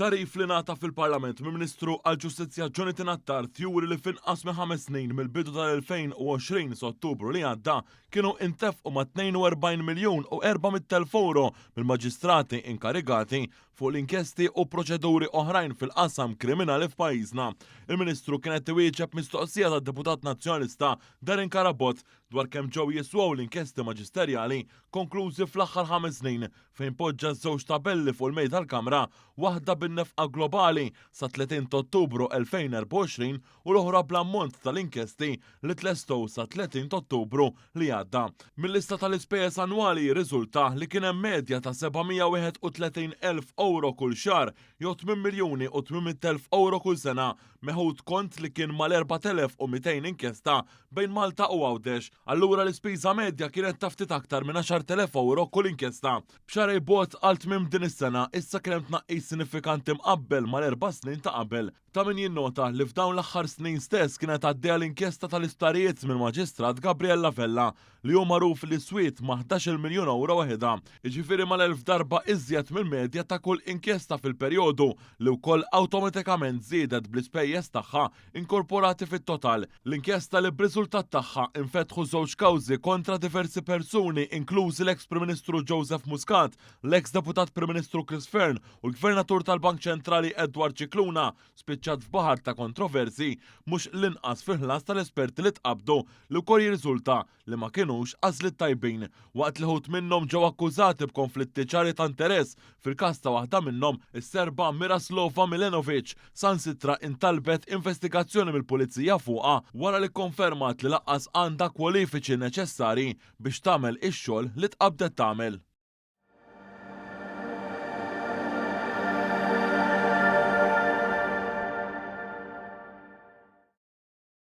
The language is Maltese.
Tagħrif li ngħata fil-Parlament mill-Ministru għall-Ġustizzja Jonathan Attard juri li f'inqas minn ħames snin mill-bidu tal-2020 s'Ottubru li għadda kienu intefqu ma' 42 miljun u 400,000 ewro mill-maġistrati inkarigati fuq l-inkjesti u proċeduri oħrajn fil-qasam kriminali f'pajjiżna. Il-Ministru kien qed iwieġeb mistoqsija tad-Deputat Nazzjonalista Darren Carabott dwar kemm ġew jiswew l-inkjesti maġisterjali konklużi fl-aħħar ħames snin fejn poġġa żewġ tabelli fuq il-mejda tal-Kamra, waħda bin-nefqa globali sa 30 ta' Ottubru 2024 u l-oħra bl-ammont tal-inkjesti li tlestew sa 30 ta' Ottubru li għadda. Mil-lista tal-ispejjeż annwali jirriżulta li kien hemm medja ta' 731,000 ewro kull xahar jew 8,800,000 ewro kull sena, meħud kont li kien mal-4,200 inkjesta bejn Malta u Għawdex. Allura l-ispiża medja kienet ta' ftit aktar minn 10,000 ewro kull inkjesta. B'xahrejn bogħod għal tmiem din is-sena, issa kien hemm tnaqqis sinifikanti mqabbel mal-erba' snin ta' qabel. Ta' min jinnota li f'dawn l-aħħar snin stess kienet għaddejja l-inkjesta tal-isptarijiet mill-Maġistrat Gabriella Vella, li hu magħruf li swiet ma' 11-il miljun ewro waħidha, jiġifieri mal-1,000 darba iżjed mill-medja ta' kull inkjesta fil-perjodu, li wkoll awtomatikament żiedet bl-ispejjeż tagħha inkorporati fit-total. L-inkjesta li b'riżultat tagħha infetħu żewġ kawżi kontra diversi persuni inklużi l-eks Prim Ministru Joseph Muscat, l-eks Deputat Prim Ministru Chris Fearne u l-Gvernatur tal-Bank Ċentrali Edward Scicluna spiċċat f'baħar ta' kontroversji mhux l-inqas fil-ħlas tal-esperti li tqabbdu li wkoll jirriżulta li ma kinux għażliet tajbin, waqt li wħud minnhom ġew akkużati b'konflitti ċari ta' interess, fil-każ ta' waħda minnhom, is-Serba Miroslava Milenovic, sansitra intalbet investigazzjoni mill-pulizija fuqha wara li kkonfermat li lanqas għandha kwalifiċi neċessarji biex tagħmel ix-xogħol li tqabbdet tagħmel.